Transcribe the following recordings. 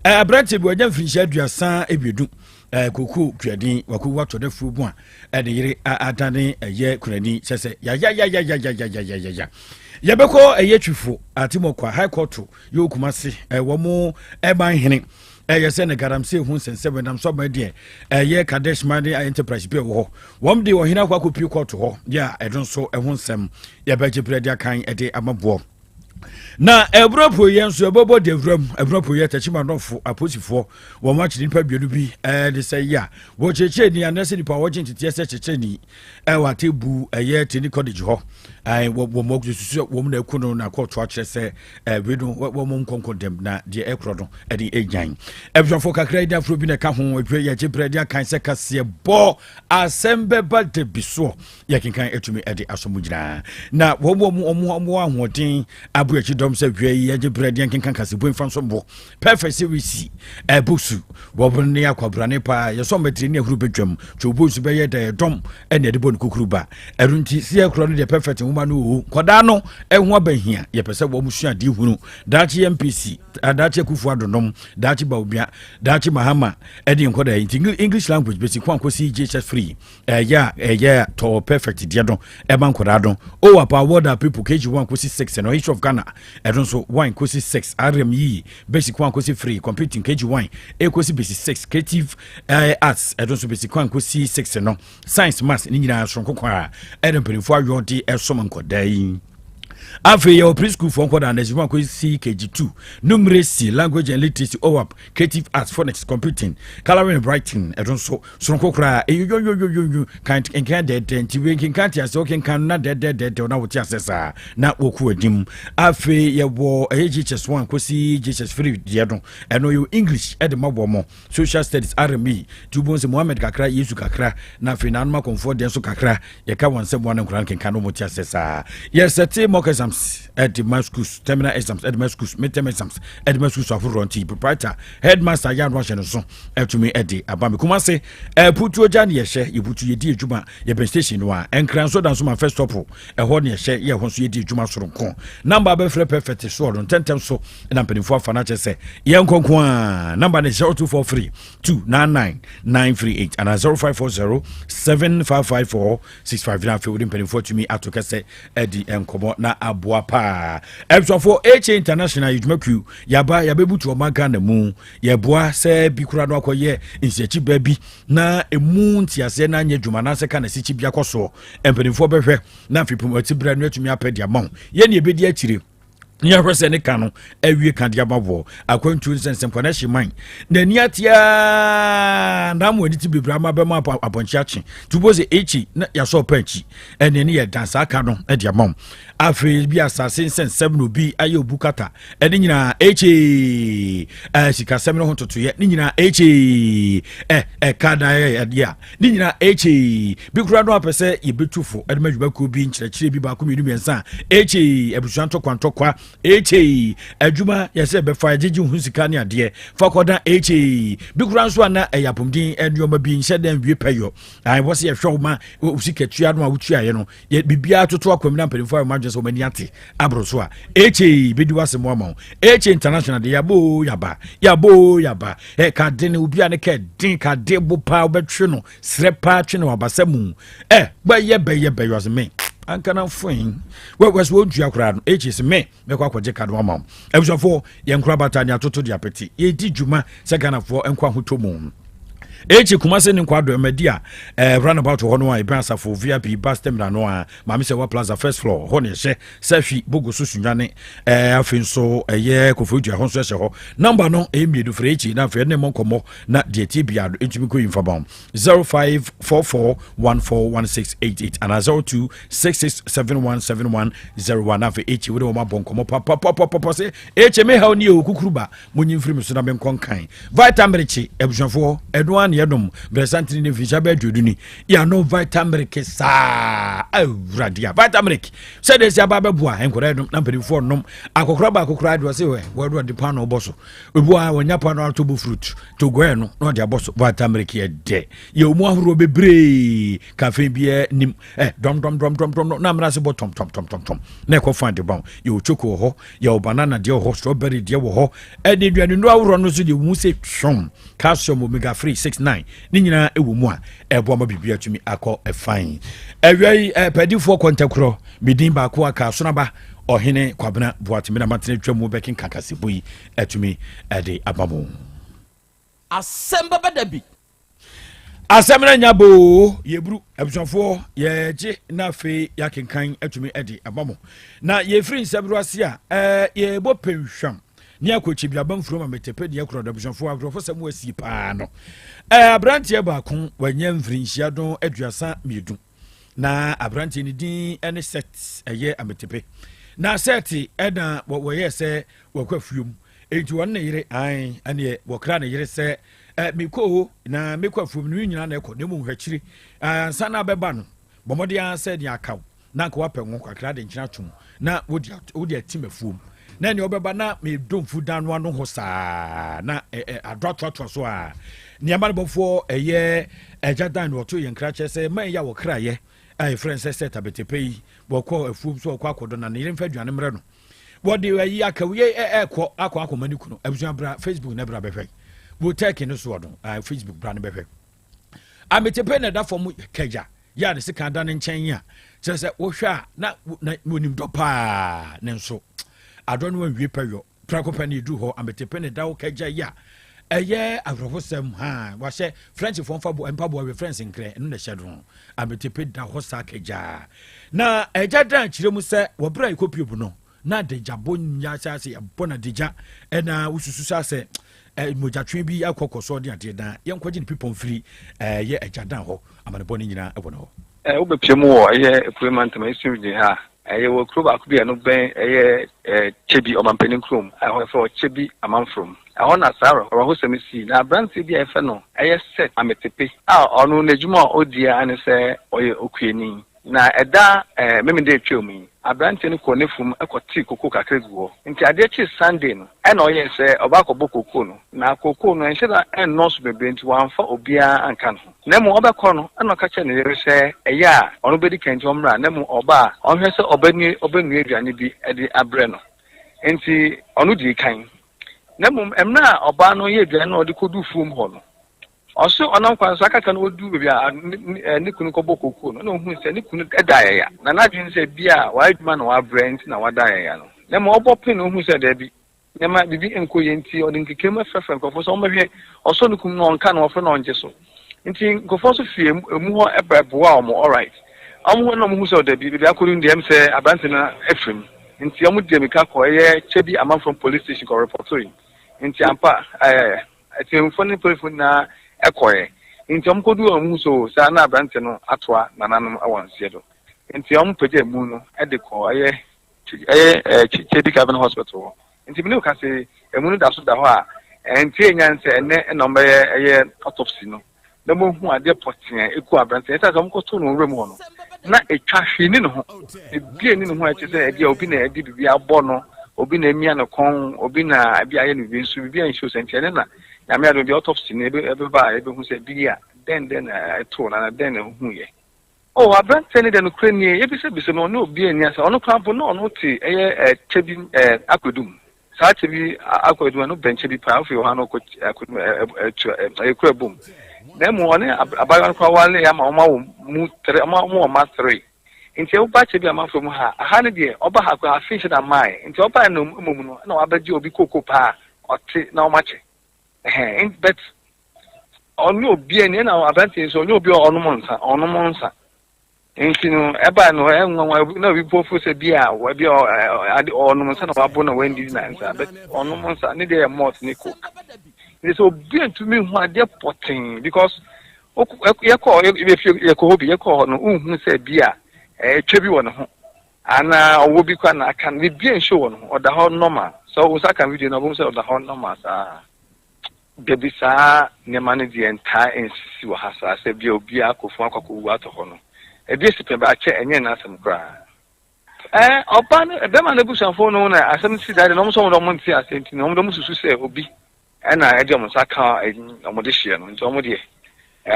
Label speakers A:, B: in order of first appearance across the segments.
A: Aberanteɛ bi wanya mfirinhyia 32, koko kuadin wako watɔ da fuo mu a ɛne yere adane ɛyɛ kunani kyɛ sɛ yayayayayayayaya. Yɛbɛkɔ ɛyɛ Twifo Atimɔkwa High Court yɛwɔ Kumase, ɛwɔ mo ɛban hene ɛyɛ sɛ ne galamsey ho nsɛnsɛm ɛnam so ama deɛ ɛyɛ Kadesh Mining Enterprise bi ɛwɔ hɔ, wɔn de ɔhene akɔ akɔpie court hɔ yɛ a ɛno nso ɛho nsɛm yɛbɛgye berɛ de akan ɛde ama boɔ. Na ɛburɔpo yɛ nso ɛbɛbɔ de awuram ɛburɔpo yɛ Tɛkyima nɔfo apolisifoɔ wɔn akyere nipa mmienu bi ɛde sɛ yi a wɔkyerɛkyerɛ ni anaasɛ nipa a wɔgye nteteɛ sɛ kyerɛkyerɛ ni ɛwɔ Atebu ɛyɛ Tini College hɔ. Ɛɛ wɔn wɔn susu wɔn na ɛku no na kɔɔto akyerɛ sɛ ɛwei no wɔn nkɔnkɔ dɛm na deɛ ɛkorɔ no ɛde ɛgyan. Abusuafoɔ kakra yi afro bi na ɛka ho adwa yɛ gye brɛ de akan sɛ kaseɛ bɔ asɛm bɛba da bi soɔ yɛkenkan atumi ɛde aso mu nyinaa na wɔn ahoɔden abo akyi dɔm sɛ wia yi yɛgye berɛ deɛ nkenkan kasebo mfa nso mbɔ perfect sɛ wesi ɛbosu wɔn ne akwabrane paa yɛsɔ mɛtiri ne ahuru bɛdwam twɛ obo nso bɛyɛ dɛ dɔm ɛna ɛde bɔ ne kukuru ba. Ɛno nti si ɛkorɔ no deɛ perfect nwoma no wɔ nkɔdaa no ɛho abɛhia. Yɛpɛ sɛ wɔn sua adeɛ hunu daakye NPC, daakye Akufo Adonom, daakye Bawumia, daakye Mahama ɛde nkɔdaa yi. Nti English language basic 1 kɔsi JHS 3 ɛyɛ a ɛyɛ tɔɔ perfect deɛ no ɛma nkɔdaa no. O apa award our people KG 1 kɔsi 6 no, History of Ghana ɛno nso 1 kɔsi 6, RME basic 1 kɔsi 3, computing KG 1 ɛkɔsi basic 6, creative arts ɛno nso basic 1 kɔsi 6 no, science, maths ne nyinaa soronko kwan a ɛde mpanimfoɔ ayɔ ɛsom nkɔdaa yi. Afei yɛwɔ preschool foɔ nkɔdaa nursery 1 kɔsi KG 2, numeracy, language and literacy, OWAP, creative arts, phonics, computing, colouring and writing ɛno nso soronko koraa. Ɛyɛ yoyoyoyoyo kan nkan dɛdɛ nti wei nkenkan te ase wokenkan na dɛdɛdɛdɛ na wote ase saa na wɔkɔ anim. Afei yɛwɔ ɛyɛ JHS 1 kɔsi JHS 3 deɛ no, ɛno yɛwɔ English ɛde ma wɔ mo, social studies, RME nti wobɛhu sɛ Mohammed kakra, Yesu kakra, na afei nanom akɔmfoɔ deɛ nso kakra yɛka wɔn nsɛm wɔn nkora nkenkan no wɔte ase saa. Yɛsɛte mock exams ɛde ma schools, terminal exams ɛde ma schools, midterm exams ɛde ma schools ahodoɔ. Nti proprietor, headmaster yɛ ano ahyɛ no so ɛtumi ɛde aba me Kumase ɛputuo gya ne yɛhyɛ yɛputu yɛdi adwuma yɛbɛn station no a ɛnkran so da nso ma first stop ɛhɔ ne yɛhyɛ yɛ hɔ nso yɛdi adwuma soronko. Number bɛfrɛ perfect soɔ no ntɛntɛm so na mpanimfoɔ afa no akyɛ sɛ yɛn nkɔnko a number ne 0243 299 938 anaa 0540 7554 65 na afei wode mpanimfoɔ atumi ato kɛsɛ adi nkɔmmɔ na aboa paa. Abusuafoɔ, HA International yɛ dwumakuo yaba yɛbɛbutu ɔma Ghana mu. Yɛboa sɛ bi kora no akɔyɛ nsiakyi baa bi na ɛmu nteaseɛ no anyɛ dwuma anaasɛ ka na sikyi bi akɔ soɔ, mpanimfoɔ bɛhwɛ na afei pɔmati berɛ no atumi apɛ de ama wo. Yɛne yɛbɛdi akyire yɛhwɛ sɛ ne ka no awie ka de ama boɔ akwantuo nsɛnsɛm kwana hye man n'ani ateaa na ama ani ti bebree ama bɛma apɔnkye akye nti wobɔ sɛ ɛkyi na yɛasɔ ɔpa akyi ɛne ne yɛda saa ka no de ama wo. Afei bi asase nsɛnsɛm na obi ayɛ obu kata ɛne nyinaa ɛkyi sikasɛm no ho totoyɛ ne nyinaa ɛkyi ɛka da ɛdeɛ a ne nyinaa ɛkyi bi kura no apɛ sɛ yɛbɛtu fo ɛde ma adwumakuo bi nkyerɛkyerɛ bi baako mmienu mmiɛnsa a ɛkyi abusua ntɔkwa ntɔkwa ɛkyi adwuma yɛsɛ bɛfa yɛgyegye ho sika ne adeɛ fa kɔda ɛkyi bi kura nso a na ɛyɛ apɔmuden nneɛma bi nhyɛ dɛ nwie pɛyɔ wɔ sɛ yɛhwɛ wo ma wo sika tua no a wotuaeɛ no yɛ biribiara toto akwam na mpanimfoɔ a wɔn adwene sɛ wɔn ani ate aboro so a ɛkyi bɛdi w'asɛm ama wo. Ɛkyi International de yabo yaba yabo yaba ɛ kade ne obi a ne kɛ den kade bo paa wobɛtwe no serɛ paa twe no wabasa mu ɛ bɛyɛ bɛyɛ bɛyɛ ɔsɛ me ankana foin wɛ sɛ wɔntua koraa no ɛkyi sɛ me mɛkɔ akɔgye ka no ama wo. Abusuafoɔ, yɛn nkora bata ne atoto de apete yɛdi dwuma sɛ Ghanafoɔ nkɔ ahotɔ mu. Ɛkyi Kumase ne nkwadɔ madi a roundabout hɔ no a ɛbɛn Asafo VIP bus terminal no a Maame sɛ wa Plaza first floor hɔ ne ɛhyɛ sɛ hwi bogo so Sunyane afei nso ɛyɛ Koforidua hɔ nso ɛhyɛ hɔ. Number no ɛyɛ mmienu frɛ akyi na afei ɛne mmɔ nkɔmmɔ na deɛ tie bia no ɛntumi kɔ yi mfa ma 0544 141688 anaa 0266717101 na afei akyi wode wɔn abɔ nkɔmmɔ papapapapa sɛ akyi me haw ne yɛ okukuru ba monyi mfiri me so na menkɔ nkan vitamin kye. Abusuafoɔ, ɛno a ne yɛnom brɛsantene ne mfirinhyia bɛɛ 20 ni yɛano Vitamilk saa. Awurade a, Vitamilk sɛdeɛ si aba bɛboa nkwadaa nom na mpanimfoɔ nom. Akɔkora baako koraa deɛ, ɔsɛ wɔde ɔde paano bɔ so. Ebi wɔ a wɔnya paano ato bo fruit to guɛ no na ɔde abɔ so. Vitamilk yɛ dɛ, yɛ mu ahoroɔ bebree, caffeine biara nim dɔm dɔm dɔm dɔm dɔm na amena se bɔ tɔm tɔm tɔm tɔm tɔm na ɛkɔ fa de ban. Yɛwɔ choco wɔ hɔ, yɛwɔ banana deɛ wɔ hɔ, strawberry deɛ wɔ hɔ, ɛde aduane nnuro ahoroɔ no nso deɛ wɔn sɛ twɔm calcium, omega 3 6 9 ne nyinaa ɛwɔ mu a ɛboa ma biribi atumi akɔ ɛfan. Awia yi pɛdifoɔ kɔntɛkorɔ medin baako aka Asonaba Ɔhene Kwabena Boatemi na matena twa mu bɛkenka kasebo yi atumi ɛde aba mu.
B: Asɛm bɛbɛ da bi.
A: Asɛm no nya boo. Yɛburu abusuafoɔ, yɛgye na afei yɛakenkan atumi de aba mo. Na yɛfiri nsɛm ase a yɛbɔ pɛnhwam ne akɔkyi biaba mfuro ma metɛpɛ deɛ korɔ. Abusuafoɔ, aborɔfo sɛm wasie paa no, aberanteɛ baako wanya mfirinhyia dɔn 32, na aberanteɛ no din ne Set ɛyɛ Ametepe. Na Set ɛna wɔyɛ sɛ wɔkɔ afuom, enti wɔne ne yere an ɛneɛ wɔkra ne yere sɛ mekɔ o, na mekɔ afuom no nyinaa na ɛkɔ, na mmom hwɛ ansa na bɛba no, bɔ mmɔden ara sɛ nea akaw na nka wapɛ ngo kakra de nkyena tom na wode atim afuom, na nea ɔbɛba na medomfu dan no ano hɔ saa na adɔ atoatoa so a nneɛma no bɔfoɔ ɛyɛ ɛgya dan no. Wɔto yɛn kra kyerɛ sɛ ma ɛyɛ a wɔkraeɛ a yɛfrɛ no sɛ Sɛ Tabetepe yi, wɔkɔ afuom so wɔkɔ akɔdɔ na ne yere mfa aduane mmerɛ no, wɔde ayi akawie ɛkɔ akɔ akɔma ne kunu. Abusua, bra Facebook na bra bɛhwɛ wo tɛki no soɔ no, Facebook bra no bɛhwɛ Ametepe na ɛda fam kagya yɛ a ne sika da ne nkyɛn a kyerɛ sɛ wohwɛ a na wɔnim dɔ paa, ne nso adɔ no anwie pɛ yɔ prɛko pɛ ne ɛduru hɔ. Ametepe ne da wo kagya yi a ɛyɛ awerɛhosɛm ha. Wahyɛ Frenchfoɔ mfa mpaboa wɛ French nkrɛ ɛno na ɛhyɛ no. Ametepe da hɔ saa kagyaa na ɛgya dan kyerɛ mu sɛ wɔberɛ a ɛkɔpie bu no na adagya bɔ nya sɛ ase ɛbɔ no adagya, ɛna wosusu sɛ sɛ mogyatwe bi akɔkɔ so ɔde adeɛ dan yɛnkɔgye ne pipɔn firi ɛyɛ agya dan hɔ. Amanebɔ no nyinaa ɛwɔ no hɔ.
C: Wobɛpie mu wɔ ɛyɛ Ekure mantam Eastern Region ha. Ɛyɛ wɔ kuro baako bi a ɛno bɛn ɛyɛ Kyebi ɔmampanin kurom a ɛhɔ yɛfrɛ wɔ Kyebi Amanforom. Ɛhɔ na saa ɔrɔhosɛm sii, na aberanteɛ bi a yɛfrɛ no ɛyɛ Seth Ametepe a ɔno n'adwuma a ɔdi a ne sɛ ɔyɛ okuani, na ɛda Memende atwa mu yi, aberanteɛ no kɔɔ n'afum kɔtee koko kakra gu hɔ. Nti adeɛ kyee Sunday no, ɛna ɔyɛɛ sɛ ɔba akɔbɔ koko no, na koko no ɛnhyɛ da ɛnnɔɔso bebree, nti wamfa obiara anka ne ho. Na mmom ɔbɛkɔ no, ɛna ɔka kyerɛ ne yere sɛ ɛyɛ a ɔno bɛdi kan, nti ɔmmra, na mmom ɔba a ɔnhwɛ sɛ ɔbɛnua aduane bi de abrɛ no. Nti ɔno dii kan, na mmom mmerɛ a ɔbaa no yɛ aduane no a ɔde kɔdu fuom hɔ no, ɔso ɔnam kwan so akaka no, ɔdu baabi a ne kunu kɔbɔ kokoo no, na ohun sɛ ne kunu da ayɛya, na n'adwene sɛ bi a wayɛ adwuma na wabrɛ nti na wada ayɛya no. Na mmom ɔbɔ pen na ohun sɛ daabi, nneɛma biribi nkɔ yie, nti ɔde nkekam frɛfrɛ nkurɔfoɔ sɛ wɔmmɛhwɛ. Ɔsɔ ne kunu no, ɔnka no, ɔfrɛ no, ɔngye so, nti nkurɔfoɔ nso fi emu hɔ ɛbɛboa wɔn. Alright, wɔn hɔ na wɔn hu sɛ ɔdabi, baabi akɔdu no deɛ, ɛm sɛ aberante no afiri mu, nti wɔn di mmirika kɔ ɛyɛ Kyɛbi Amanfoɔ Police Station kɔ report yi. Nti ampa ɛtɛnfoɔ ne polisifoɔ nyinaa ɛkɔɛ, nti wɔn kɔdu wɔn hu so saa na aberante no atoa nananom ɛwɔ nseɛ do, nti wɔn pagya mu no ɛde kɔ ɛyɛ Kyɛbi Government Hospital hɔ. Nti mi ne ka se emu no da so da hɔ a ɛnti enya nsɛ ɛnɛ ɛna wɔn bɛyɛ ɛyɛ autopsy no na mo hu adeɛ pɔtee a eku aberante. Ɛsɛ sɛ wɔn kɔto no nwura mu hɔ no na etwa hwee ne ho ebie ne ho a ɛkyɛ sɛ ɛbi a obi na ɛde biribi abɔ no, obi na emia ne kɔn, obi na ebi ayɛ no biribi, nso biribi a nhyɛ sɛ. Nti ɛne na Nyame adom bi, autopsy no ɛbɛba a ɛbɛhu sɛ bi a dɛn na ɛtoo na dɛn na ɛhu yɛ. Oh, aberanteɛ no deɛ, nokorɛ nie, yɛbisabisa no, ɔne obi ani asɛ. Ɔno koraa mpo na ɔno te ɛyɛ Kyɛbi Akwadum. Saa Kyɛbi Akwadum ɛno bɛn Kyɛbi paa, wofiri hɔ ano kɔ Akwadum ɛtu ɛyɛ kura bom. Na emu ɔne abaayewa no koraa wale ama wɔn awo mu tere, wɔn wɔ mma three. Nti ɛwoba Kyɛbi Amanfo mu ha, aha no deɛ ɔba ha koraa afe nhyɛ da mmaeɛ. Nti ɔbaa no mmom no, ɛna wabɛgye obi koko paa ɔte na wɔn akyɛ. Ɛhɛn, but ɔne obi ani, ɛna aberanteɛ nso ɔne obi a ɔnom nsa, ɔnom nsa. Nti no ɛbaa no ɛnwanwa na obi bɔfo sɛ bi a bi a ade ɔnom nsa na wabo na wandi na nsa, but ɔnom nsa ne deɛ yɛ malt ne coke. Nti sɛ obi ntumi hu adeɛ pɔtee because yɛkɔ yɛkɔ hɔ bi, yɛkɔ hɔ no, nhu sɛ bi a ɛtwa bi wɔ ne ho anaa ɔwɔ bi kora na aka no, biribi nhyɛ wɔ ne ho. Ɔda hɔ normal. Sɛ wo nsa ka video no, ɔbɛhu sɛ ɔda hɔ normal saa. Dabi, saa nneɛma no deɛ ntaa nsisi wɔ ha saa sɛ bia obi akɔ fam akɔkɔwu atɔ hɔ no. Ebi esi pɛn baakyɛ, ɛnyɛ n'asɛm koraa. Ɔba no, bɛrima no abusuafoɔ no na asɛm si da de na ɔmo nso ɔmo de ɔmo nte ase, nti na ɔmo de ɔmo susu sɛ obi ɛna ɛde ɔmo nsa ka ɔmo de hyia no, nti ɔmo deɛ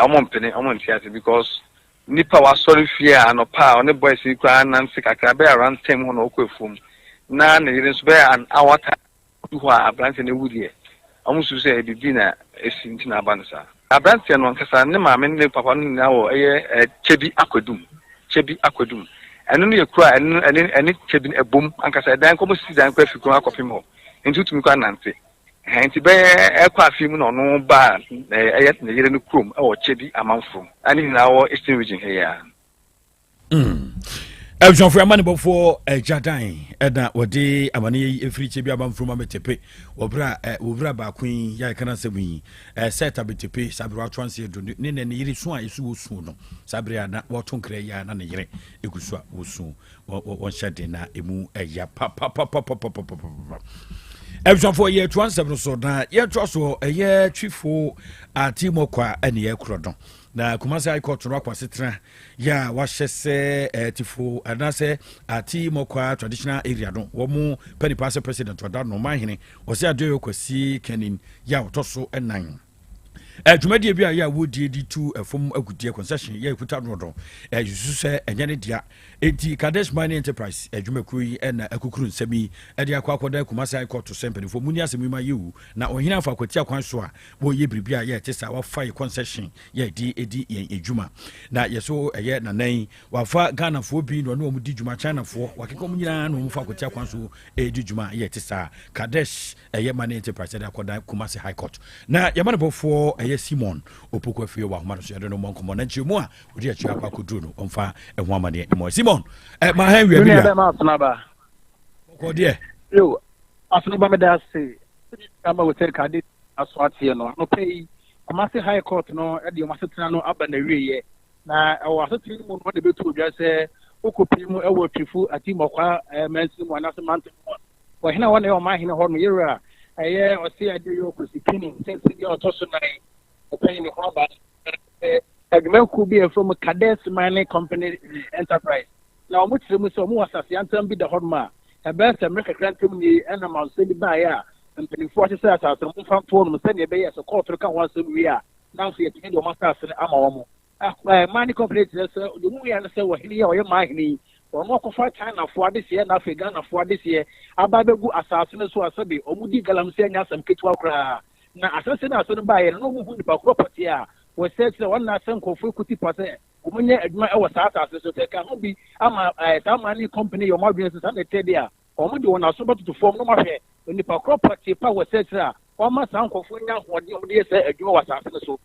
C: ɔmo mpene, ɔmo nte ase, because nipa wasɔre fie a anɔpa a ɔne boys yi koraa nante kakra bɛyɛ around 10 hɔ na ɔkɔ afuom, na ne yere nso bɛyɛ an hour time du hɔ a aberanteɛ no ewu deɛ, ɔmo susu sɛ bibi na esi nti na aba no saa. Aberanteɛ no ankasa ne maame ne ne papa no nyinaa wɔ ɛyɛ Kyɛbi Akwadum. Kyɛbi Akwadum ɛno no yɛ kuro a ɛno ɛne Kyɛbi no ɛbom ankasa. Ɛdan kɔmɔ sisi dan kɔ afi kurom akɔpem hɔ, nti wotumi kɔ anante ɛhɛn. Nti bɛyɛ ɛkɔ afi mu na ɔno baa ɛyɛ ne yere no kurom ɛwɔ Kyɛbi Amanforom ɛne nyinaa wɔ Eastern Region ha yi a.
A: Abusuafoɔ, amanebɔfoɔ agya dan ɛna wɔde amane yi ɛfiri Kyɛ bi Abamfrom Ametepe wɔberɛ a wɔwura baako yi yɛ ɛka no asɛm yi sɛ Tabetepe saa berɛ wato anseɛ do ne yere su a ɛsu wɔsu no. Saa berɛ a na wɔto nkra yi a na ne yere ɛgu so a wɔsu wɔnhyɛ den na ɛmu ɛya papapapapapapapa. Abusuafoɔ, yɛtoa nsɛm no so na yɛtoa so. Ɛyɛ Twifo Atimɔkɔ a ɛne yɛkorɔ no na Kumasi High Court no akɔ asetena yɛ a wahyɛ sɛ Tifo anaasɛ Atimɔkwa traditional area no wɔn pɛ nipa sɛ president ɔda no ɔmanhene ɔsɛ Adeoyɛ Kwasi Kanin yɛ a ɔtɔ so ɛnan. Dwumadie bi a yɛ a wɔdie de tu ɛfam agudeɛ concession yɛ ekuta no no susu sɛ ɛnyɛ ne dea, enti Kadesh Mining Enterprise adwumakuo yi ɛna akukuru nsɛm yi ɛde akɔ akɔda Kumasi High Court sɛ mpanimfoɔ mu ni asɛm yi ma yɛwu na ɔhene afa akwatia kwan so a wɔyɛ biribi a yɛte saa wafa yɛ concession yɛde ɛdi yɛn adwuma na yɛso ɛyɛ nanan wafa Ghanafoɔ bi na ɔne wɔn di dwuma, Chinafoɔ wakeka wɔn nyinaa na wɔn fa akwatia kwan so ɛdi dwuma yɛte saa Kadesh ɛyɛ Mining Enterprise ɛde akɔda Kumasi High Court. Na yɛma no bɔfoɔ ɛyɛ Simon Opoku Afie wɔ ahoma no so, yɛde no mmɔ nkɔmmɔ na nkyerɛmu a wɔde akyiri akɔ akɔduro no ɔmfa ɛho amaneɛ mmɔ. Simon ma ha wia bi
D: wia
A: kɔkɔ deɛ.
D: Yo, asonoba, meda ase ama wo sɛ kade aso ateɛ no. Anɔpɛ yi Kumasi High Court no de ɔmo asetena no aba n'awieɛ, na ɛwɔ asetena no mu no wɔde bɛtu odwa sɛ wokɔpie mu ɛwɔ Twifo Atimɔkwa mansin mu anaasɛ mantam mu a ɔhene a wɔne ɔma ahene hɔ no yɛwura ɛyɛ ɔse Adeɛ Kwasi Kini sɛ deɛ ɔtɔ so nan ɔpɛn ne ho aba adwumakuo bi a yɛfrɛ mu Kades Mining Company Enterprise, na wɔn kyerɛ mu sɛ wɔn wɔ asase yantam bi da hɔnom a ɛbɛyɛ sɛ mmerɛ kakra ntam nie ɛna manso bi baeɛ a mpanimfoɔ ahyehyɛ asase no momfa ntoɔ nom sɛdeɛ ɛbɛyɛ sɛ kɔɔto no ka ho asɛm wie a na nso yɛtumi de wɔn asase no ama wɔn. Mining company kyerɛ sɛ deɛ mu yɛ no sɛ wɔhene yi a ɔyɛ maa hene yi wɔn akɔfa Chinafoɔ adehyeɛ na afei Ghanafoɔ adehyeɛ aba abɛgu asase no so a sɛbi wɔn di galamsey anya asɛm ketewa koraa. Na asase no asɛm no baeɛ no na wɔn hu nipa korɔ pɔtee a wɔsɛ kyerɛ wɔn na asɛ nkurɔfoɔ ekuti pa sɛ wɔn nyɛ adwuma wɔ saa asase so sɛ ka ho bi ama saa mining company yɛ wɔn adwene sɛ saa na ɛkyɛ deɛ a wɔn de wɔn aso bɛtoto fam na wɔn ahwɛ nipa korɔ pɔtee pa wɔ sɛ kyerɛ a wɔama saa nkurɔfoɔ nya ahoɔden a wɔde yɛ sɛ adwuma wɔ asase no so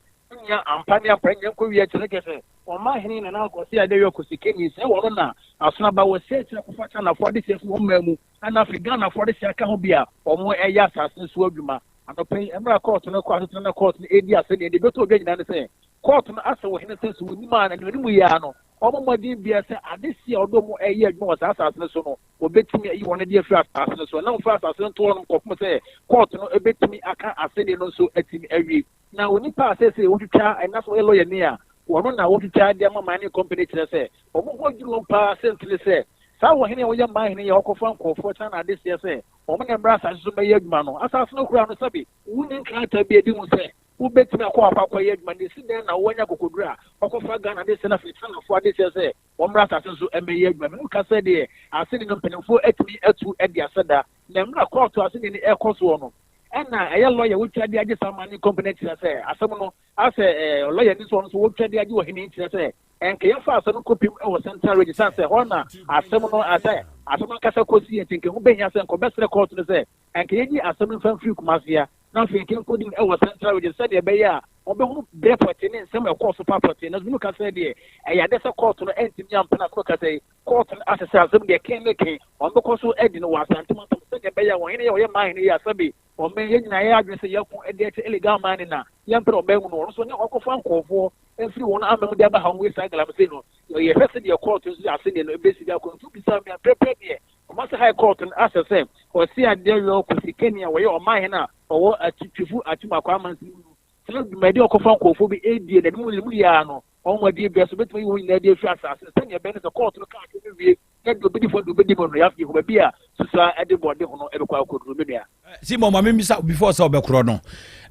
D: nya ampa ne ampa nya nkɔ wie kyerɛ kɛ sɛ ɔma hene Nana Akɔsi Adeɛ Kɔsi Keni sɛ wɔn na asonaba wɔ sɛ kyerɛ kɔfa Chinafoɔ de sɛ fi wɔn mmaa mu ɛna afei Ghanafoɔ de sɛ aka ho bi a wɔn ɛyɛ asase no so adwuma. Anɔpɛ yi mmerɛ kɔɔto no kɔ asetena na kɔɔto no edi asɛ deɛ bɛtɔ odwa nyinaa ne sɛ kɔɔto no asɛ wɔ hene sɛ wɔnim a na anim yi ara no wɔn mmɔden bia sɛ ade si a ɔdɔ mu ɛyɛ adwuma wɔ saa asase no so no wɔbɛtumi ayi wɔn de afiri asase no so na wɔmfa asase no to hɔ kɔpem sɛ kɔɔto no bɛtumi aka asɛdeɛ no nso atumi awie. Na onipa a sɛsɛ wɔtwitwa ɛna so ɔyɛ lɔya ni a wɔno na wɔtwitwa de ama mining company kyerɛ sɛ wɔn ho adwiri wɔn paa sɛntiri sɛ saa wɔhene a wɔyɛ man hene yɛ ɔkɔfa nkɔɔfoɔ China adeseɛ sɛ wɔn na mmra asase so bɛyɛ adwuma no. Asase no koraa no sɛbi wonni nkrataa bi adi mu sɛ wobɛtumi akɔ akɔyɛ adwuma no esi dɛn na wɔanya kokoduro a wɔkɔfa Ghana adeseɛ na afei Chinafoɔ adeseɛ sɛ wɔn mmra asase so mmɛyɛ adwuma. Menu kasa deɛ aseni no mpanimfoɔ atumi atu de asɛ da na mmerɛ kɔɔto aseni no ɛkɔ soɔ no ɛna ɛyɛ lɔya wotwa de agye saa mining company kyerɛ sɛ asɛm no asɛ lɔya ni so ɔno nso wotwa de agye wɔ hene kyerɛ sɛ ɛnka yɛmfa asɛm no kɔpem ɛwɔ Central Region san sɛ hɔ na asɛm no asɛ asɛm ankasa kɔsi yɛ, nti nka ho bɛhia sɛ nkɔbɛsrɛ kɔɔto no sɛ ɛnka yɛnyi asɛm no mfa mfiri Kumasea na afei nka nkɔdi no ɛwɔ Central Region sɛdeɛ ɛbɛyɛ a wɔbɛhunu berɛ pɔte ne nsɛm ɛkɔɔ so pa pɔte. Na menu kasa deɛ ɛyɛ ade sɛ kɔɔto no ɛntumi ampena so kasa yi kɔɔto no asesɛ asɛm deɛ ken ne ken wɔn bɛkɔ so adi no wɔ Asante mantam sɛdeɛ ɛbɛyɛ a wɔn hene yɛ ɔyɛ maa hene yɛ asɛbe wɔn yɛn nyinaa yɛ adwene sɛ yɛko ɛde ɛkyɛ illegal mining na yɛmpɛ ɔbɛn mu no wɔn nso ne ɔkɔfa nkɔɔfoɔ mfiri wɔn ama mu de aba ha wɔn yɛ saa galamsey no. Yɛhwɛ sɛ deɛ kɔɔto nso asɛdeɛ no ebesi de akɔ nso bisa mi apɛpɛ deɛ. Kumasi High Court no ahyɛ sɛ ɔsi adeɛ yɔ Kwesi Kani a wɔyɛ ɔmanhene a ɔwɔ Atwitwifo Akyem Akwaa Mansin mu no saa dwumadi a ɔkɔfa nkurɔfoɔ bi redie na ɛno mu yɛ ara no wɔn adi bia so bɛtumi ayi wɔn nyinaa adi afiri asase no sɛnea ɛbɛyɛ no sɛ kɔɔto no ka asɛm no wie na deɛ ɔbɛdi fɔ deɛ ɔbɛdi mu no yɛafi hɔ baabi a susua de bɔde ho no ɛbɛkɔ akɔduru me nua.
A: Simon ma membisa before sɛ ɔbɛkorɔ no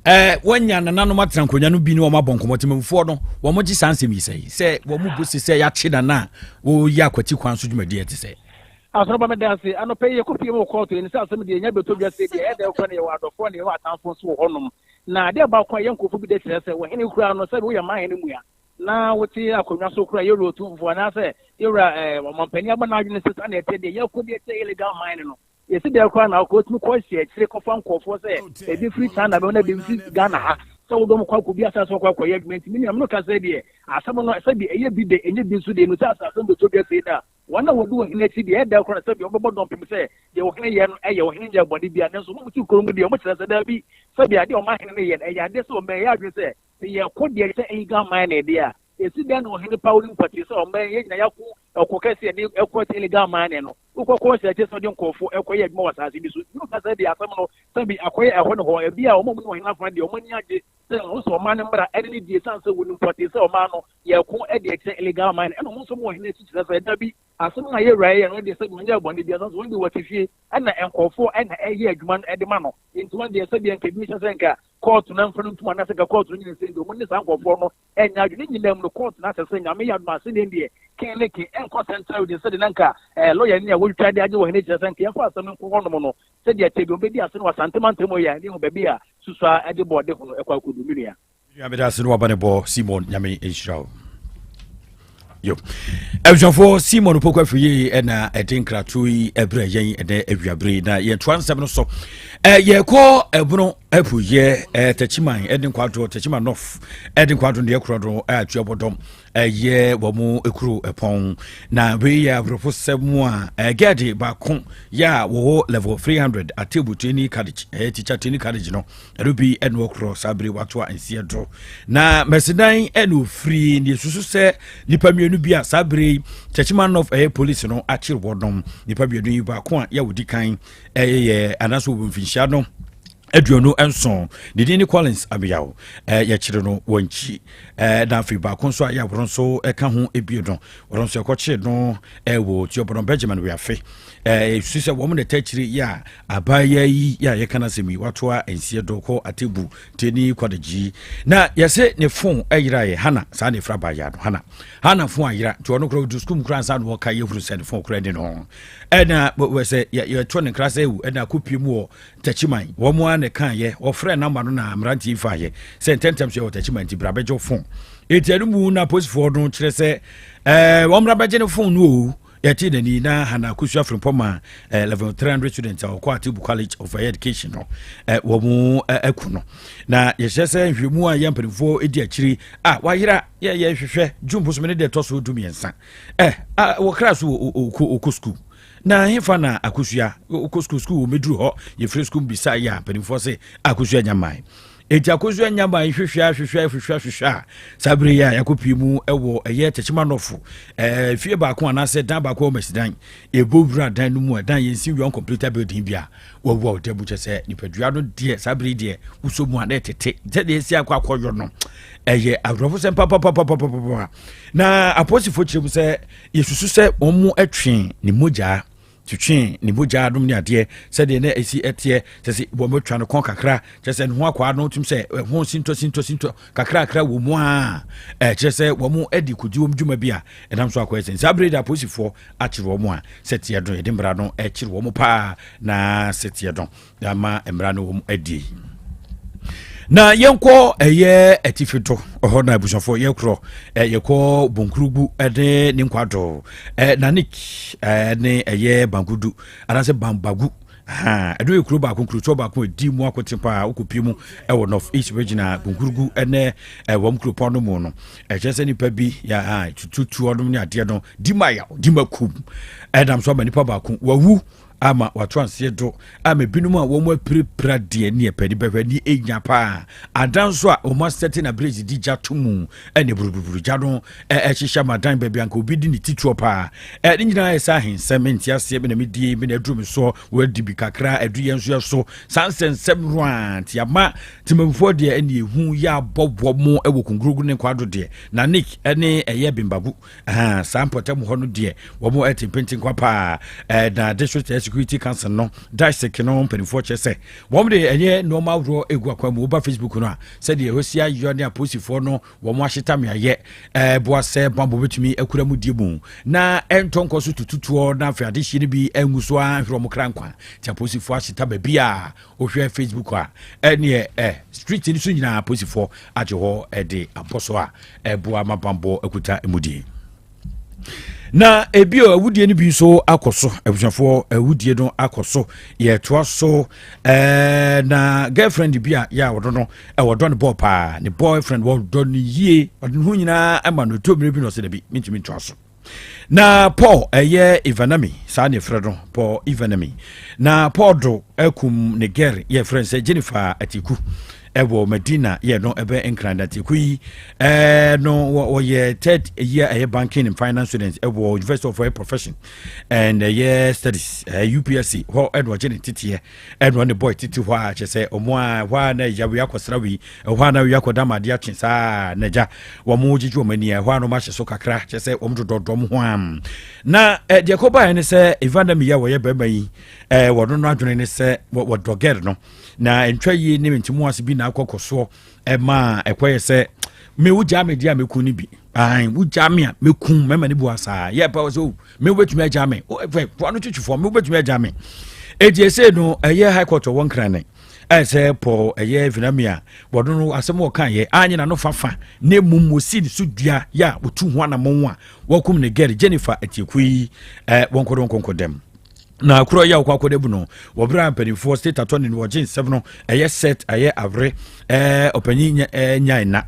A: eh, wɔanya nananom atena nkonnwa no bi ne wɔn abɔ nkɔmmɔ temamufoɔ no wɔn gye saa nsɛm yi sɛ sɛ wɔn bu se sɛ yɛakye nana a wɔyi akwati kwan so dwumadi ɛte sɛ.
D: Asɔrɔba meda ase anɔpɛ yi yɛkɔ pie mu wɔ kɔɔto yɛn sɛ asɛm deɛ yɛnya bɛtɔ dwa sɛ deɛ ɛyɛ dɛ kora no yɛwɔ adɔfoɔ na yɛwɔ atamfoɔ nso wɔ hɔnom. Na adeɛ baako a ɛyɛ nkurɔfoɔ bi dɛ kyerɛ sɛ ɔhene koraa no sɛbi woyɛ man hene mua na wote akonnwa so koraa yɛwura otumfoɔ anaasɛ yɛwura ɛɛ ɔmampanin aba n'adwene sɛ saa na ɛteɛ deɛ yɛkɔ deɛ kyɛ illegal mine no yɛsi deɛ koraa na akɔ otumi kɔ hyɛ akyire kɔfa nkurɔfoɔ sɛ ebi firi China bɛn na ebi firi Ghana ha sɛ wodɔm kɔ akɔ bi asase kɔ akɔyɛ adwuma nti me nua no ka sɛ deɛ asɛm no sɛbi ɛyɛ bi de ɛnyɛ bi nso deɛ no sɛ asase no bɛtɔ dwa sei na Wɔn a wɔdi ɔhene akyi deɛ, ɛyɛ dɛ koraa sɛ deɛ wɔbɛbɔ dɔmpem sɛ deɛ ɔhene yɛ no yɛ, ɔhene nyɛɛ bɔne biara. Nanso wɔn a wɔte kuro no mu deɛ, wɔkyerɛ sɛ dabi, sɛdeɛ adeɛ a ɔman hene no yɛ no, ɛyɛ adeɛ sɛ ɔman yɛ adwene sɛ, sɛ yɛko deɛ ɛkyɛ illegal mining deɛ a, ɛsi dɛn na ɔhene paw no mpɔtee sɛ ɔman yɛn nyinaa yɛako ɛko kɛse a yɛde ɛko atia illegal mining no? Wokɔkɔ sɛ ɛkyɛ sɛ wɔde nkurɔfoɔ ɛkɔyɛ adwuma wɔ asase bi so. Nti woka sɛ deɛ asɛm no sɛbi akɔyɛ ɛhɔ ne hɔ, ebia wɔn a wɔne ɔhene afa deɛ, wɔn ani agye sɛ wɔn sɛ ɔman no mmara ɛne ne die ɛsiane sɛ wɔnim pɔtee sɛ ɔman no yɛko de akyerɛ illegal mining ɛna wɔn nso wɔn ɔhene akyi kyerɛ sɛ dabi asɛm a yɛwura yɛ no deɛ sɛ wɔn nyɛ bɔne bi ɛsan so wɔn de wɔte fie ɛna nkurɔfoɔ ɛna ɛyɛ adwuma no ɛde ma no nti wɔn deɛ sɛdeɛ nka ebi hyɛ sɛ nka kɔɔto no mfa no ntum anaasɛ nka kɔɔto no nyina sɛ nti wɔn ne saa nkurɔfoɔ no ɛnyɛ adwene nyinaa mu no kɔɔto no asɛ sɛ nyame yɛ adom ase ne deɛ ken ne ken ɛnkɔ central region sɛdeɛ na nka ɛɛ lɔya ni a wɔtwitwa de agye wɔ hene kyerɛ sɛ nka yɛmfa asɛm no nkɔ hɔnom no sɛdeɛ kyɛ bi wɔbɛdi ase no wɔ Asante mantam yɛ a ne ho baabi a Susua de bɔ ɔde ho no kɔ akɔdu me nua.
A: Nua meda ase ne waba ne bɔ Simon nyame nhyira wo. Yo. Abusuafoɔ Simon Opoku Afriyie ɛna ɛde nkrato yi ɛbrɛ yɛn ɛnɛ awiabere na yɛtoa nsɛm no so. Ɛ yɛkɔ ɛbono apuyɛ ɛ Takyiman ɛde nkwadoɔ Takyiman North ɛde nkwadoɔ deɛ korɔ do ɛtua bɔdɔm ɛyɛ wɔn ekuro ɛpɔn na wei yɛ awerɛhosɛm a ɛgɛɛde baako yɛ a wɔwɔ level 300 atebu training college ɛyɛ teacher training college no ɛno bi ɛna ɔkorɔ saa bere wato a nseɛ do na mɛsidan ɛna ofiri ne esusu sɛ nipa mmienu bi a saa bere kyɛkyima north ɛyɛ police no akyere wɔnom nipa mmienu yi baako a yɛ wɔdi kan ɛyɛ yɛ anaasɛ wɔ mfinhyia no 27 ne din ne Collins Abiyaw yɛkyere no wɔ nkyi na afei baako nso a yɛ wɔn nso ka ho ebie no wɔn nso ɛkɔkyere no wɔ Tuobɔnɔ Benjamin Wiafe ɛsu sɛ wɔn na ɛta akyire yɛ a abaayewa yi yɛ a yɛka no asɛm yi watoa nseɛ do kɔ atebu teni kwadagyi na yɛsɛ ne fon ɛyera yɛ Hana saa na ɛfira abaayewa no Hana Hana fon ayera nti ɔno koraa ɔdu sukuu mu koraa nsa na wɔka yɛhunu sɛ ne fon koraa ni no ɛna sɛ yɛto ne nkra sɛ ewu ɛna akɔpie mu wɔ Takyiman, wɔn ara na ɛkaeɛ, wɔfrɛɛ namba no na mmeranteɛ yi faeɛ sɛ ntɛmntɛm so yɛwɔ Takyiman nti bra bɛgye wo fon. Enti ɛno mu na apolisifoɔ no kyerɛ sɛ ɛɛ wɔn mmra bɛgye ne fon no o. Yɛte n'ani na Hannah Akosua Frimpong ma eh, level 300 students a wɔkɔ Atebu College of Higher Education no eh, wɔn eh, aku no. Na yɛhyɛ sɛ nhwehwɛmu a yɛ mpanimfoɔ di akyiri a wayera yɛyɛ hwehwɛ June bosome ne deɛ ɛtɔ so 13 eh, wɔkra so ɔkɔ sukuu. Na hefa na Akosua kɔ sukuu? Sukuu wɔmɛduru hɔ, yɛfiri sukuu bisa yɛ a mpanimfoɔ se Akosua nya mmae. Enti Akosua nya mmae hwehwɛ hwehwɛ hwehwɛ hwehwɛ a saa bere yi a yɛakɔpie mu wɔ ɛyɛ Tekyema Nɔfo ɛɛ fie baako anaasɛ dan baako wɔ Masidan. Yɛbɔ wura dan no mu a dan yɛnsi wia uncompleted building bi a wawu a ɔda mu kyɛ sɛ nipadua no deɛ saa bere yi deɛ wosɔ mu a na ɛtete sɛdeɛ ɛsi akɔ akɔyɔ no ɛyɛ awerɛhosɛm papapapapapa. Na apolisifoɔ kyerɛ mu sɛ Yɛsusu sɛ wɔtwee ne mogyaa, twetwee ne mogyaa nom ne adeɛ sɛdeɛ na ɛsi ɛteɛ, sɛ sɛ wɔatwa no kɔn kakra, kyerɛ sɛ ne ho akwaa no tumi sɛ ɛho sintɔ sintɔ sintɔ kakrakra wɔ mu a, ɛkyerɛ sɛ wɔn de kɔdi wɔn dwuma bi a ɛnam so akɔyɛ sɛ saa bere de apolisifoɔ akyere wɔn a sɛ teɛ no yɛde mmara no ɛkyere wɔn paa na sɛ teɛ no ama mmara no wɔn adi. Na yɛnkɔ ɛyɛ atifi do ɔhɔ na abusuafoɔ yɛkorɔ yɛkɔ bonkurugu ne ne nkwado nanik ne ɛyɛ bankudu anaasɛ bambagu ɛno yɛ kuro baako nkurotoɔ baako ɛdi mu akote paa wokɔpie mu ɛwɔ north east region a bonkurugu ne ɛwɔm kuropɔn no mu no ɛkyerɛ sɛ nipa bi yɛ tututuo nom ne adeɛ no di ma yaw di ma kum ɛnam so ama nipa baako wawu. Ama wato aseɛ do ama binom a wɔn apirapira deɛ ne ɛpɛ de bɛhwɛ ne ɛnya paa. Adan nso a wɔn asɛte na bridge di gya to mu ɛne buruburu gya no ɛhyehyɛ ama dan baabi anka obi di ne tituo paa. Ɛne nyinaa yɛ sɛ ahensɛm nte aseɛ me na medie me na aduru me soɔ, wɔadi bi kakra adu yɛn nso yɛ so saa nsɛnsɛm no a nti ama temamufoɔ deɛ ɛne ehu yɛ abɔ wɔ mo ɛwɔ Kungurugu ne Nkwado deɛ na Nick ɛne ɛyɛ Bimbagu saa mpɔtam hɔ no deɛ wɔn ɛte mpenten kwa paa. Na District Security Council no, DISEC no, mpanimfoɔ kyerɛ sɛ wɔn de ɛyɛ nneɛma ahodoɔ egu akwan mu. Woba Facebook no a, sɛdeɛ ɛhɔ si ayɔ ne apolisifoɔ no wɔn ahyeta meayɛ ɛboa sɛ bambɔ bɛtumi akura mu die mu na ɛntɔ nkɔ so tututuɔ na afei adehyie no bi angu so a nhwerɛ wɔn kra nkwa. Nti apolisifoɔ ahyeta baabi a wohwɛ Facebook a, ɛneɛ street no so nyinaa apolisifoɔ agye hɔ ɛde abɔ so a ɛboa ma bambɔ akuta mu die. Na ebi a awudie no bi nso akɔ so, abusuafoɔ, awudie no akɔ so, yɛtoa so. Na girlfriend bi a yɛ a wɔdɔ no, ɛwɔdɔ ne bɔɔ paa, ne boyfriend wɔdɔ no yie, ɔde ne ho nyinaa ɛma no to mmerɛ bi na ɔsɛ dabi, mentumi ntoa so. Na Paul ɛyɛ Ivanami, saa ne frɛ no Paul Ivanami, na Paul do akum ne girl yɛfrɛ no sɛ Jennifer Atiku ɛwɔ Madina yɛ no ɛbɛ Nkran. Atiku yi no wɔyɛ third year ɛyɛ banking and finance student ɛwɔ University of Profession and ɛyɛ Studies, UPSC hɔ ɛna ɔgye ne teteɛ. Ɛna ɔne boy tete hɔ a kyerɛ sɛ ɔmo a hɔ a na ɛgya wei akɔsra wei, ɛhɔ a na wei akɔda ma adeɛ akye saa na agya wɔn gyegye wɔn ani, ɛhɔ a na wɔn ahyɛ so kakra kyerɛ sɛ wɔn dodɔdɔm ho am. Na deɛ kɔbaeɛ ne sɛ Evanami a wɔyɛ bɛrima yi, wɔno no adwene ne sɛ wɔdɔ girl no na ntwa yie ne ntimu ase bi na akɔkɔ soɔ ɛma ɛkɔyɛ sɛ me wogyaa me deɛ a mɛku no bi ahan, wogyaa me a mɛku mɛma ne bu asaa yɛ pɛ sɛ o me wobɛtumi agyaa me fɛ foa no twitwifoɔ me wobɛtumi agyaa me. Eti ese no ɛyɛ High Court ɔwɔ Nkran ne ɛyɛ sɛ Paul ɛyɛ Vinami a wɔde no asɛm wɔka yɛ anye na no fafa na emum wɔsi ne so dua yɛ a wɔtu ho anammɔn a wɔkum ne girl Jennifer Atieku yi wɔn kɔdɔ nkɔnkɔ dɛm na kuro yi a wɔkɔ akɔda bu no. Wɔberɛ a mpanimfoɔ state attorney no wɔgye nsɛm no ɛyɛ set ɛyɛ awere ɔpanyin nyae na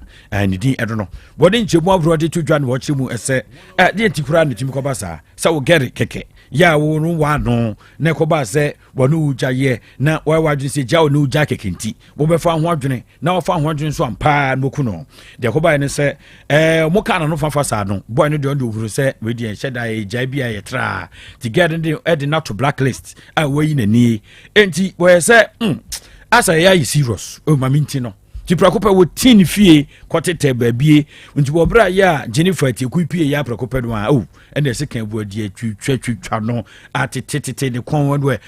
A: ne din ɛdo no wɔde nkyɛmu ahoroɔ de to dwa na wɔkyerɛ mu ɛsɛ deɛ nti koraa ne tumi kɔba saa sɛ wo girl kɛkɛ yɛ a wo no waano na ɛkɔba sɛ wɔne wo gya yɛ na wɔayɛ w'adwene sɛ gya wo ne wo gya kɛkɛ nti wobɛfa ho adwene na wɔfa ho adwene nso ampaa na wɔku no. Deɛ ɛkɔbaeɛ ne sɛ ɔmo kaa n'ano fafa saa no, boy no deɛ ɔno deɛ ohuru sɛ wei deɛ nhyɛ da yɛ gyae bi a yɛ traa ti girl no de ɛde no ato blacklist a wɔayi n'ani. Enti wɔyɛ sɛ asa yɛ ayɛ serious o maame nti no nti prɛko pɛ wɔtii ne fie kɔtetɛ baabie. Nti wɔberɛ a yɛ a Jennifer Atieku pie yɛ aprɛko pɛ no a o ɛna ɛsɛ kan bu adi atwitwa twitwa no atetetete ne kɔn no hwɛ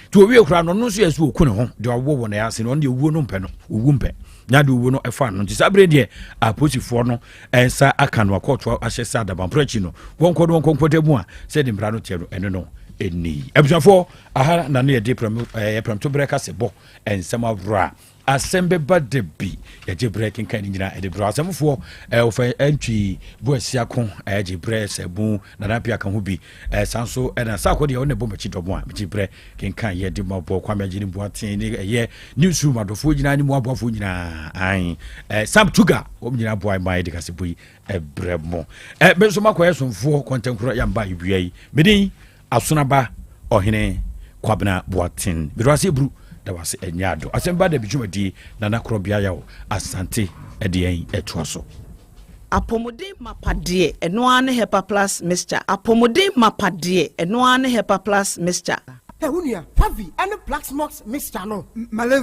A: nti owie koraa no, ɔno nso yɛ sɛ ɔku ne ho deɛ ɔwɔ wɔ ne ase no, ɔno deɛ owuo no mpɛ no, owu mpɛ na de owuo no ɛfa no. Nti saa berɛ deɛ apolisifoɔ no ɛnsa aka no akɔɔto ahyɛ sɛ adabamporo akyi no wɔnkɔ no wɔnkɔ nkɔda mu a sɛde mmara no teɛ no ɛno no ɛni. Abusuafoɔ, aha na ne yɛde prɛmto berɛ kase bɔ nsɛm ahoroɔ a asɛm bɛba da bi yɛgye berɛ kenkan no nyinaa ɛde berɛ asɛmfoɔ wɔfa ɛntwi bo asiako ɛgye berɛ sɛ bu nanapia ka ho bi saa nso ɛna saakɔ deɛ ɔne bɔ makyi dɔm a megye berɛ kenkan yɛde ma bɔ Kwame agye ne Boaten ne ɛyɛ newsroom adɔfoɔ nyinaa ne mu aboafoɔ nyinaa an Sam Tuga wɔn nyinaa boa ma yɛde kasɛbɔ yi ɛbrɛ mo. Me nso makɔyɛ somfoɔ kɔntɛnkorɔ yɛmba ewia yi medin Asonaba Ɔhene Kwabena Boaten mede wase eburu da wase ɛnyɛ ado asɛm ba da bi dwumadie Nana Korɔbea Yaw Asante ɛde yɛn ɛtoa so.
B: Apɔmuden mapa deɛ, ɛno ara ne Hepa Plus Mixture. Apɔmuden mapa deɛ, ɛno ara ne Hepa Plus Mixture.
E: Ɛ wo nua Pavi ɛne Plaxmox mixture no malaria.